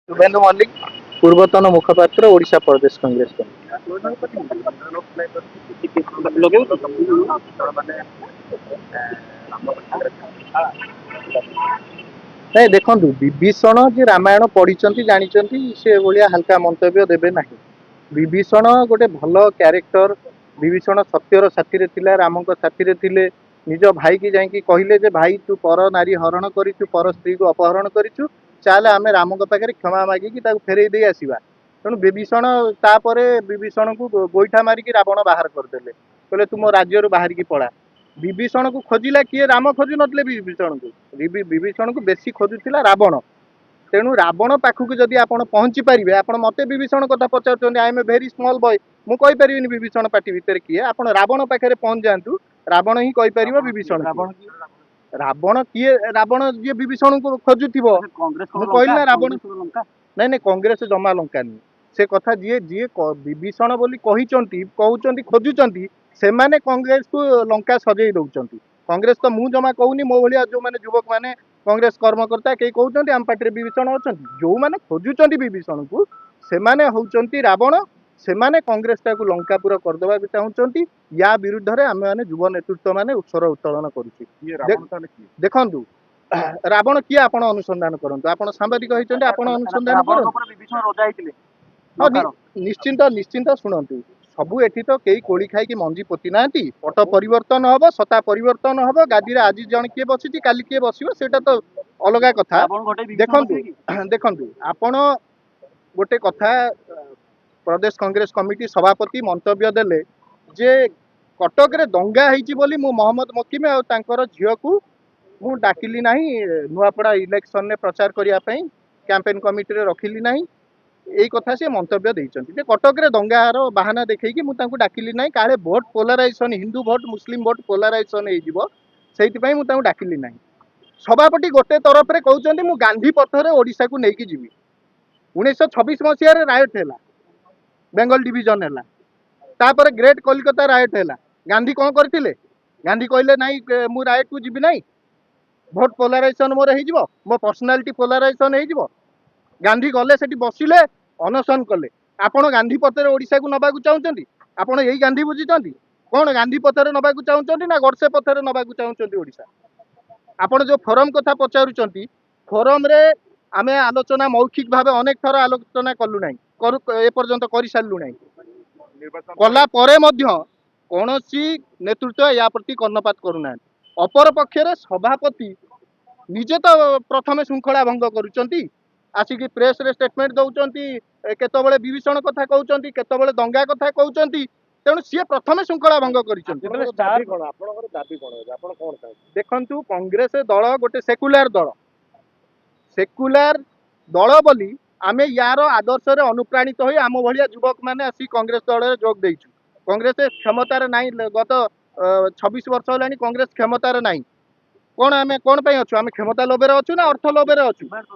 ଶୁଭେନ୍ଦୁ ମଲ୍ଲିକ, ପୂର୍ବତନ ମୁଖପାତ୍ର, ଓଡ଼ିଶା ପ୍ରଦେଶ କଂଗ୍ରେସ କମିଟି। ଲଗେଇବୁ। ନାଇଁ, ଦେଖନ୍ତୁ, ବିଭୀଷଣ ଯେ ରାମାୟଣ ପଢିଛନ୍ତି, ଜାଣିଛନ୍ତି, ସେ ଭଳିଆ ହାଲକା ମନ୍ତବ୍ୟ ଦେବେ ନାହିଁ। ବିଭୀଷଣ ଗୋଟେ ଭଲ କ୍ୟାରେକ୍ଟର। ବିଭୀଷଣ ସତ୍ୟର ସାଥିରେ ଥିଲା, ରାମଙ୍କ ସାଥିରେ ଥିଲେ। ନିଜ ଭାଇକି ଯାଇକି କହିଲେ ଯେ ଭାଇ, ତୁ ପର ନାରୀ ହରଣ କରିଛୁ, ପର ସ୍ତ୍ରୀକୁ ଅପହରଣ କରିଛୁ, ଚାଲେ ଆମେ ରାମଙ୍କ ପାଖରେ କ୍ଷମା ମାଗିକି ତାକୁ ଫେରେଇ ଦେଇ ଆସିବା। ତେଣୁ ବିଭୀଷଣ, ତାପରେ ବିଭୀଷଣକୁ ଗୋଇଠା ମାରିକି ରାବଣ ବାହାର କରିଦେଲେ। କହିଲେ, ତୁ ମୋ ରାଜ୍ୟରୁ ବାହାରିକି ପଳା। ବିଭୀଷଣକୁ ଖୋଜିଲା କିଏ? ରାମ ଖୋଜୁ ନଥିଲେ ବିଭୀଷଣକୁ। ବିଭୀଷଣକୁ ବେଶୀ ଖୋଜୁଥିଲା ରାବଣ। ତେଣୁ ରାବଣ ପାଖକୁ ଯଦି ଆପଣ ପହଞ୍ଚି ପାରିବେ, ଆପଣ ମତେ ବିଭୀଷଣ କଥା ପଚାରୁଛନ୍ତି, I am a very small boy, ମୁଁ କହିପାରିବିନି ବିଭୀଷଣ ପାର୍ଟି ଭିତରେ କିଏ। ଆପଣ ରାବଣ ପାଖରେ ପହଞ୍ଚି ଯାଆନ୍ତୁ, ରାବଣ ହିଁ କହିପାରିବ ବିଭୀଷଣ କିଏ। ରାବଣ କିଏ? ରାବଣ କିଏ? ରାବଣ ଯିଏ ବିଭୀଷଣକୁ ଖୋଜୁଥିବ। କଂଗ୍ରେସ ମୁଁ କହିଲି ନା ରାବଣ। କଂଗ୍ରେସ ଲଙ୍କା। ନାଇଁ ନାଇଁ, କଂଗ୍ରେସ ଜମା ଲଙ୍କା ନୁହେଁ। ସେ କଥା ଯିଏ ଯିଏ ବିଭୀଷଣ ବୋଲି କହିଛନ୍ତି, କହୁଛନ୍ତି, ଖୋଜୁଛନ୍ତି, ସେମାନେ କଂଗ୍ରେସକୁ ଲଙ୍କା ସଜେଇ ଦଉଛନ୍ତି। କଂଗ୍ରେସ ତ ମୁଁ ଜମା କହୁନି। ମୋ ଭଳିଆ ଯୋଉମାନେ ଯୁବକ ମାନେ, କଂଗ୍ରେସ କର୍ମକର୍ତ୍ତା କେହି କହୁଛନ୍ତି ଆମ ପାର୍ଟିରେ ବିଭୀଷଣ ଅଛନ୍ତି? ଯୋଉମାନେ ଖୋଜୁଛନ୍ତି ବିଭୀଷଣକୁ, ସେମାନେ ହଉଛନ୍ତି ରାବଣ। ସେମାନେ କଂଗ୍ରେସଟାକୁ ଲଙ୍କାପୁର କରିଦେବାକୁ ଚାହୁଁଛନ୍ତି। ୟା ବିରୁଦ୍ଧରେ ଆମେମାନେ ଯୁବ ନେତୃତ୍ୱ ମାନେ ସ୍ୱର ଉତ୍ତୋଳନ କରୁଛୁ। କିଏ ରାବଣ ତାହେଲେ କିଏ? ଦେଖନ୍ତୁ, ରାବଣ କିଏ ଆପଣ ଅନୁସନ୍ଧାନ କରନ୍ତୁ। ଆପଣ ସାମ୍ବାଦିକ ହେଇଛନ୍ତି, ଆପଣ ଅନୁସନ୍ଧାନ ରାବଣଙ୍କ କରନ୍ତୁ। ଉପରେ ବିଭୀଷଣ ରଜା ହେଇଥିଲେ। ହଁ, ନିଶ୍ଚିନ୍ତ ନିଶ୍ଚିନ୍ତ। ଶୁଣନ୍ତୁ, ସବୁ ଏଠି ତ କେହି କୋଳି ଖାଇକି ମଞ୍ଜି ପୋତି ନାହାନ୍ତି। ପଟ ପରିବର୍ତ୍ତନ ହବ, ସତ୍ତା ପରିବର୍ତ୍ତନ ହବ। ଗାଦିରେ ଆଜି ଜଣେ କିଏ ବସିଛି, କାଲି କିଏ ବସିବ, ସେଇଟା ତ ଅଲଗା କଥା। ରାବଣ ଘଟେ ବିଭୀଷଣ ଦେଖନ୍ତୁ। ବସିବେ କି? ଦେଖନ୍ତୁ, ଆପଣ ଗୋଟେ କଥା, ପ୍ରଦେଶ କଂଗ୍ରେସ କମିଟି ସଭାପତି ମନ୍ତବ୍ୟ ଦେଲେ ଯେ କଟକରେ ଦଙ୍ଗା ହେଇଛି ବୋଲି ମୁଁ ମହମ୍ମଦ ମୋକିମ ଆଉ ତାଙ୍କର ଝିଅକୁ ମୁଁ ଡାକିଲି ନାହିଁ ନୂଆପଡ଼ା ଇଲେକ୍ସନରେ ପ୍ରଚାର କରିବା ପାଇଁ, କ୍ୟାମ୍ପେନ୍ କମିଟିରେ ରଖିଲି ନାହିଁ। ଏଇ କଥା ସେ ମନ୍ତବ୍ୟ ଦେଇଛନ୍ତି ଯେ କଟକରେ ଦଙ୍ଗାର ବାହାନା ଦେଖେଇକି ମୁଁ ତାଙ୍କୁ ଡାକିଲି ନାହିଁ, କାଳେ ଭୋଟ ପୋଲାରାଇଜେସନ, ହିନ୍ଦୁ ଭୋଟ, ମୁସଲିମ ଭୋଟ ପୋଲାରାଇଜେସନ ହେଇଯିବ, ସେଇଥିପାଇଁ ମୁଁ ତାଙ୍କୁ ଡାକିଲି ନାହିଁ। ସଭାପତି ଗୋଟେ ତରଫରେ କହୁଛନ୍ତି, ମୁଁ ଗାନ୍ଧୀ ପଥରେ ଓଡ଼ିଶାକୁ ନେଇକି ଯିବି। 1926 ମସିହାରେ ରାୟଟ ହେଲା, ବେଙ୍ଗଲ ଡିଭିଜନ ହେଲା, ତାପରେ ଗ୍ରେଟ୍ କଲିକତା ରାୟଟ ହେଲା। ଗାନ୍ଧୀ କ'ଣ କରିଥିଲେ? ଗାନ୍ଧୀ କହିଲେ, ନାଇଁ, ମୁଁ ରାୟଟକୁ ଯିବି ନାହିଁ, ଭୋଟ ପୋଲାରାଇଜେସନ ମୋର ହେଇଯିବ, ମୋ ପର୍ସନାଲିଟି ପୋଲାରାଇଜେସନ ହେଇଯିବ। ଗାନ୍ଧୀ ଗଲେ, ସେଠି ବସିଲେ, ଅନଶନ କଲେ। ଆପଣ ଗାନ୍ଧୀ ପଥରେ ଓଡ଼ିଶାକୁ ନେବାକୁ ଚାହୁଁଛନ୍ତି? ଆପଣ ଏଇ ଗାନ୍ଧୀ ବୁଝିଛନ୍ତି କ'ଣ? ଗାନ୍ଧୀ ପଥରେ ନେବାକୁ ଚାହୁଁଛନ୍ତି ନା ଗଡ଼ସେ ପଥରେ ନେବାକୁ ଚାହୁଁଛନ୍ତି ଓଡ଼ିଶା? ଆପଣ ଯୋଉ ଫୋରମ କଥା ପଚାରୁଛନ୍ତି, ଫୋରମରେ ଆମେ ଆଲୋଚନା ମୌଖିକ ଭାବେ ଅନେକ ଥର ଆଲୋଚନା କଲୁ ନାହିଁ, କରୁ ଏପର୍ଯ୍ୟନ୍ତ କରିସାରିଲୁ ନାହିଁ। ନିର୍ବାଚନ କଲା ପରେ ମଧ୍ୟ କୌଣସି ନେତୃତ୍ୱ ୟା ପ୍ରତି କର୍ଣ୍ଣପାତ କରୁନାହାନ୍ତି। ଅପର ପକ୍ଷରେ ସଭାପତି ନିଜେ ତ ପ୍ରଥମେ ଶୃଙ୍ଖଳା ଭଙ୍ଗ କରୁଛନ୍ତି। ଆସିକି ପ୍ରେସରେ ଷ୍ଟେଟମେଣ୍ଟ ଦଉଛନ୍ତି, କେତେବେଳେ ବିଭୀଷଣ କଥା କହୁଛନ୍ତି, କେତେବେଳେ ଦଙ୍ଗା କଥା କହୁଛନ୍ତି। ତେଣୁ ସିଏ ପ୍ରଥମେ ଶୃଙ୍ଖଳା ଭଙ୍ଗ କରିଛନ୍ତି। ଆପଣଙ୍କର ଦାବି କଣ? ଆପଣଙ୍କର ଦାବି କଣ ଏବେ? ଆପଣ କଣ ଚାହୁଁଛନ୍ତି? ଦେଖନ୍ତୁ, କଂଗ୍ରେସ ଦଳ ଗୋଟେ ସେକୁଲାର ଦଳ। ସେକୁଲାର ଦଳ ବୋଲି ଆମେ ୟାର ଆଦର୍ଶରେ ଅନୁପ୍ରାଣିତ ହୋଇ ଆମ ଭଳିଆ ଯୁବକ ମାନେ ଆସି କଂଗ୍ରେସ ଦଳରେ ଯୋଗ ଦେଇଛୁ। କଂଗ୍ରେସ କ୍ଷମତାରେ ନାହିଁ, ଗତ 26 ବର୍ଷ ହେଲାଣି କଂଗ୍ରେସ କ୍ଷମତାରେ ନାହିଁ। କ'ଣ ଆମେ କ'ଣ ପାଇଁ ଅଛୁ? ଆମେ କ୍ଷମତା ଲୋଭରେ ଅଛୁ ନା ଅର୍ଥ ଲୋଭରେ ଅଛୁ?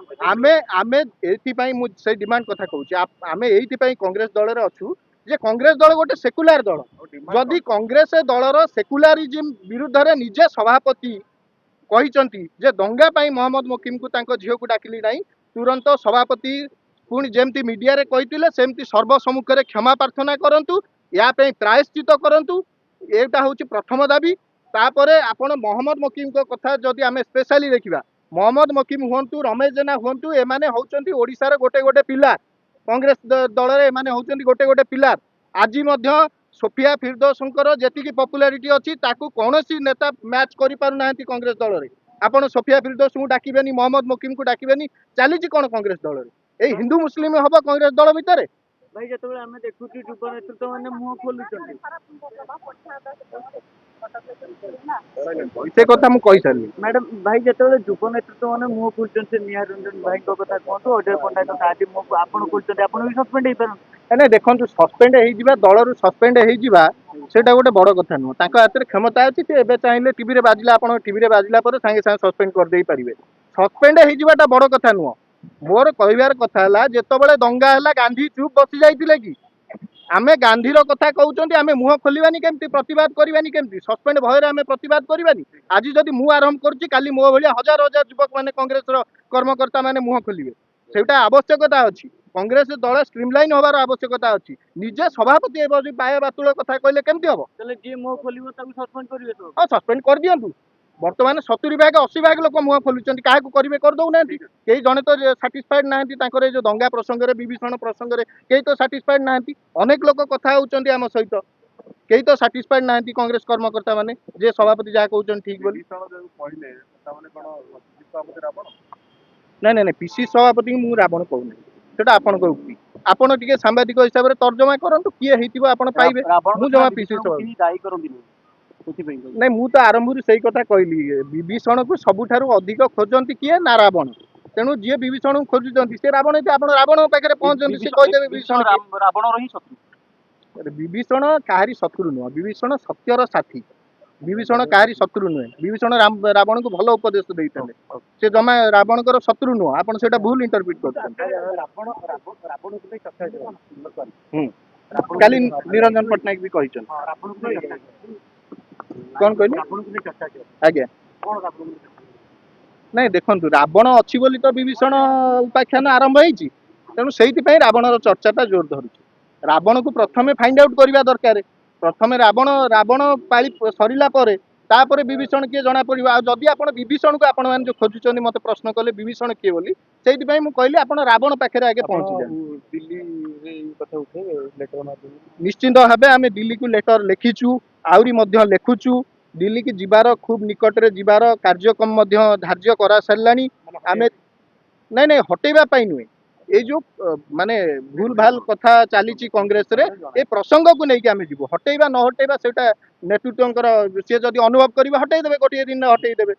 ଆମେ ଏଇଥିପାଇଁ, ମୁଁ ସେଇ ଡିମାଣ୍ଡ କଥା କହୁଛି, ଆମେ ଏଇଥିପାଇଁ କଂଗ୍ରେସ ଦଳରେ ଅଛୁ ଯେ କଂଗ୍ରେସ ଦଳ ଗୋଟେ ସେକୁଲାର ଦଳ। ଆଉ ଡିମାଣ୍ଡ ଯଦି କଂଗ୍ରେସ ଦଳର ସେକୁଲାରିଜିମ ବିରୁଦ୍ଧରେ ନିଜେ ସଭାପତି କହିଛନ୍ତି ଯେ ଦଙ୍ଗା ପାଇଁ ମହମ୍ମଦ ମୋକିମକୁ, ତାଙ୍କ ଝିଅକୁ ଡାକିଲି ନାହିଁ, ତୁରନ୍ତ ସଭାପତି ପୁଣି ଯେମିତି ମିଡିଆରେ କହିଥିଲେ ସେମିତି ସର୍ବସମ୍ମୁଖରେ କ୍ଷମା ପ୍ରାର୍ଥନା କରନ୍ତୁ, ୟା ପାଇଁ ପ୍ରାୟଶ୍ଚିତ କରନ୍ତୁ। ଏଇଟା ହେଉଛି ପ୍ରଥମ ଦାବି। ତାପରେ ଆପଣ ମହମ୍ମଦ ମୋକିମଙ୍କ କଥା ଯଦି ଆମେ ସ୍ପେଶାଲି ଦେଖିବା, ମହମ୍ମଦ ମୋକିମ ହୁଅନ୍ତୁ, ରମେଶ ଜେନା ହୁଅନ୍ତୁ, ଏମାନେ ହେଉଛନ୍ତି ଓଡ଼ିଶାର ଗୋଟେ ଗୋଟେ ପିଲା। କଂଗ୍ରେସ ଦଳରେ ଏମାନେ ହେଉଛନ୍ତି ଗୋଟେ ଗୋଟେ ପିଲା। ଆଜି ମଧ୍ୟ ସୋଫିଆ ଫିରଦୋସଙ୍କର ଯେତିକି ପପୁଲାରିଟି ଅଛି, ତାକୁ କୌଣସି ନେତା ମ୍ୟାଚ୍ କରିପାରୁନାହାନ୍ତି କଂଗ୍ରେସ ଦଳରେ। ଆପଣ ସୋଫିଆ ଫିରଦୋସଙ୍କୁ ଡାକିବେନି, ମହମ୍ମଦ ମୋକିମକୁ ଡାକିବେନି, ଚାଲିଛି କ'ଣ କଂଗ୍ରେସ ଦଳରେ? ଏଇ ହିନ୍ଦୁ ମୁସଲିମ ହବ କଂଗ୍ରେସ ଦଳ ଭିତରେ? ଭାଇ, ଯେତେବେଳେ ଆମେ ଦେଖୁଛୁ ଯୁବ ନେତୃତ୍ୱ ମାନେ ମୁହଁ ଖୋଲୁଛନ୍ତି। ସେ କଥା ମୁଁ କହିସାରିଲି। ମ୍ୟାଡାମ, ଭାଇ, ଯେତେବେଳେ ଯୁବ ନେତୃତ୍ୱ ମାନେ ମୁହଁ ଖୋଲୁଛନ୍ତି, ସେ ନିହାର ରଞ୍ଜନ ଭାଇଙ୍କ କଥା କୁହନ୍ତୁ, ଅଜୟ ପଣ୍ଡା କଥା, ଆଜି ମୁହଁ ଆପଣ ଖୋଲୁଛନ୍ତି, ଆପଣ ବି ସସ୍ପେଣ୍ଡ ହେଇପାରନ୍ତି। ନାଇଁ, ଦେଖନ୍ତୁ, ସସ୍ପେଣ୍ଡ ହେଇଯିବା, ଦଳରୁ ସସ୍ପେଣ୍ଡ ହେଇଯିବା, ସେଇଟା ଗୋଟେ ବଡ଼ କଥା ନୁହଁ। ତାଙ୍କ ହାତରେ କ୍ଷମତା ଅଛି। ସେ ଏବେ ଚାହିଁଲେ ଟିଭିରେ ବାଜିଲା, ଆପଣ ଟିଭିରେ ବାଜିଲା ପରେ ସାଙ୍ଗେ ସାଙ୍ଗେ ସସ୍ପେଣ୍ଡ କରିଦେଇ ପାରିବେ। ସସ୍ପେଣ୍ଡ ହେଇଯିବାଟା ବଡ଼ କଥା ନୁହଁ। ମୋର କହିବାର କଥା ହେଲା, ଯେତେବେଳେ ଦଙ୍ଗା ହେଲା, ଗାନ୍ଧୀ ଚୁପ୍ ବସି ଯାଇଥିଲେ କି? ଆମେ ଗାନ୍ଧୀର କଥା କହୁଛନ୍ତି, ଆମେ ମୁହଁ ଖୋଲିବାନି କେମିତି? ପ୍ରତିବାଦ କରିବାନି କେମିତି? ସସ୍ପେଣ୍ଡ ଭୟରେ ଆମେ ପ୍ରତିବାଦ କରିବାନି? ଆଜି ଯଦି ମୁଁ ଆରମ୍ଭ କରୁଛି, କାଲି ମୋ ଭଳିଆ ହଜାର ହଜାର ଯୁବକ ମାନେ, କଂଗ୍ରେସର କର୍ମକର୍ତ୍ତା ମାନେ ମୁହଁ ଖୋଲିବେ। ସେଇଟା ଆବଶ୍ୟକତା ଅଛି। କଂଗ୍ରେସ ଦଳ ଷ୍ଟ୍ରିମଲାଇନ୍ ହବାର ଆବଶ୍ୟକତା ଅଛି। ନିଜେ ସଭାପତି ହେବ ଯଦି ବାୟା ବାତୁଳ କଥା କହିଲେ କେମିତି ହବ? ତାହେଲେ ଯିଏ ମୁହଁ ଖୋଲିବ ତାକୁ ସସ୍ପେଣ୍ଡ କରିବେ ତ? ହଁ, ସସ୍ପେଣ୍ଡ କରିଦିଅନ୍ତୁ। ବର୍ତ୍ତମାନ 70 ଭାଗ 80 ଭାଗ ଲୋକ ମୁହଁ ଖୋଲୁଛନ୍ତି। କାହାକୁ କରିବେ? କରିଦଉନାହାନ୍ତି। କେହି ଜଣେ ତ ସାଟିସ୍ଫାଏଡ୍ ନାହାନ୍ତି ତାଙ୍କର ଏଇ ଯୋଉ ଦଙ୍ଗା ପ୍ରସଙ୍ଗରେ, ବିଭୀଷଣ ପ୍ରସଙ୍ଗରେ କେହି ତ ସାଟିସ୍ଫାଏଡ୍ ନାହାନ୍ତି। ଅନେକ ଲୋକ କଥା ହଉଛନ୍ତି ଆମ ସହିତ। କେହି ତ ସାଟିସ୍ଫାଏଡ୍ ନାହାନ୍ତି କଂଗ୍ରେସ କର୍ମକର୍ତ୍ତା ମାନେ ଯେ ସଭାପତି ଯାହା କହୁଛନ୍ତି ଠିକ ବୋଲି। ବିଭୀଷଣ ଯୋଉ କହିଲେ, ତାମାନେ କଣ ପିସିସି ସଭାପତି ରାବଣ? ନାଇଁ ନାଇଁ ନାଇଁ ପିସିସି ସଭାପତିଙ୍କୁ ମୁଁ ରାବଣ କହୁନି। ସେଟା ଆପଣଙ୍କ ଉକ୍ତି। ଆପଣ ଟିକେ ସାମ୍ବାଦିକ ହିସାବରେ ତର୍ଜମା କରନ୍ତୁ, କିଏ ହେଇଥିବ ଆପଣ ପାଇବେ। ରାବଣ ମୁଁ ଜମା ପିସିସି ସଭାପତି କେହି ଦାୟୀ କରନ୍ତିନି, ସେଥିପାଇଁ କହିଲି। ନାଇଁ, ମୁଁ ତ ଆରମ୍ଭରୁ ସେଇ କଥା କହିଲି। ବିଭୀଷଣକୁ ସବୁଠାରୁ ଅଧିକ ଖୋଜନ୍ତି କିଏ ନା ରାବଣ। ତେଣୁ ଯିଏ ବିଭୀଷଣକୁ ଖୋଜୁଛନ୍ତି ସେ ରାବଣ ହେଇଥିବେ। ଆପଣ ରାବଣଙ୍କ ପାଖରେ ପହଞ୍ଚନ୍ତୁ, ସେ କହିଦେବେ ବିଭୀଷଣ କିଏ। ରାବଣର ହିଁ ଶତ୍ରୁ। ଆରେ, ବିଭୀଷଣ କାହାରି ଶତ୍ରୁ ନୁହଁ। ବିଭୀଷଣ ସତ୍ୟର ସାଥୀ। ବିଭୀଷଣ କାହାରି ଶତ୍ରୁ ନୁହେଁ। ବିଭୀଷଣ ରାବଣକୁ ଭଲ ଉପଦେଶ ଦେଇଥିଲେ। ସେ ଜମା ରାବଣଙ୍କର ଶତ୍ରୁ ନୁହଁ। ଆପଣ ସେଇଟା ଭୁଲ ଇଣ୍ଟରପ୍ରିଟ କରୁଛନ୍ତି। ରାବଣ ରାବଣକୁ ନେଇ ଚର୍ଚ୍ଚା ହେଇଥିଲା। ହୁଁ, କାଲି ନିରଞ୍ଜନ ପଟ୍ଟନାୟକ ବି କହିଛନ୍ତି। ହଁ, ରାବଣକୁ ନେଇ ଚର୍ଚ୍ଚା ହେଇଥିଲା। କଣ କହିଲେ? ରାବଣକୁ ନେଇ ଚର୍ଚ୍ଚା ହେଇଥିଲା। ଆଜ୍ଞା। କଣ ରାବଣକୁ ନେଇ ଚର୍ଚ୍ଚା ହେଇଥିଲା? ନାଇଁ, ଦେଖନ୍ତୁ, ରାବଣ ଅଛି ବୋଲି ତ ବିଭୀଷଣ ଉପାଖ୍ୟାନ ଆରମ୍ଭ ହେଇଛି। ତେଣୁ ସେଇଥିପାଇଁ ରାବଣର ଚର୍ଚ୍ଚାଟା ଜୋର ଧରୁଛି। ରାବଣକୁ ପ୍ରଥମେ ଫାଇଣ୍ଡ ଆଉଟ୍ କରିବା ଦରକାର। ପ୍ରଥମେ ରାବଣ, ରାବଣ ପାଳି ସରିଲା ପରେ ତାପରେ ବିଭୀଷଣ କିଏ ଜଣା ପଡ଼ିବ। ଆଉ ଯଦି ଆପଣ ବିଭୀଷଣକୁ ଆପଣମାନେ ଯୋଉ ଖୋଜୁଛନ୍ତି, ମତେ ପ୍ରଶ୍ନ କଲେ ବିଭୀଷଣ କିଏ ବୋଲି, ସେଇଥିପାଇଁ ମୁଁ କହିଲି ଆପଣ ରାବଣ ପାଖରେ ଆଗେ ପହଞ୍ଚି ଯାଆନ୍ତୁ। ଦିଲ୍ଲୀରେ ଏଇ କଥା ଉଠେଇବେ ଲେଟର ମାଧ୍ୟମରେ? ନିଶ୍ଚିନ୍ତ ଭାବେ ଆମେ ଦିଲ୍ଲୀକୁ ଲେଟର ଲେଖିଛୁ, ଆହୁରି ମଧ୍ୟ ଲେଖୁଛୁ। ଦିଲ୍ଲୀକି ଯିବାର, ଖୁବ ନିକଟରେ ଯିବାର କାର୍ଯ୍ୟକ୍ରମ ମଧ୍ୟ ଧାର୍ଯ୍ୟ କରାସାରିଲାଣି। ଆମେ ନାଇଁ ନାଇଁ ହଟେଇବା ପାଇଁ ନୁହେଁ। ଏଇ ଯୋଉ ମାନେ ଭୁଲ ଭାଲ କଥା ଚାଲିଛି କଂଗ୍ରେସରେ, ଏ ପ୍ରସଙ୍ଗକୁ ନେଇକି ଆମେ ଯିବୁ। ହଟେଇବା ନ ହଟେଇବା ସେଇଟା ନେତୃତ୍ୱଙ୍କର। ସିଏ ଯଦି ଅନୁଭବ କରିବେ ହଟେଇ ଦେବେ, ଗୋଟିଏ ଦିନରେ ହଟେଇ ଦେବେ।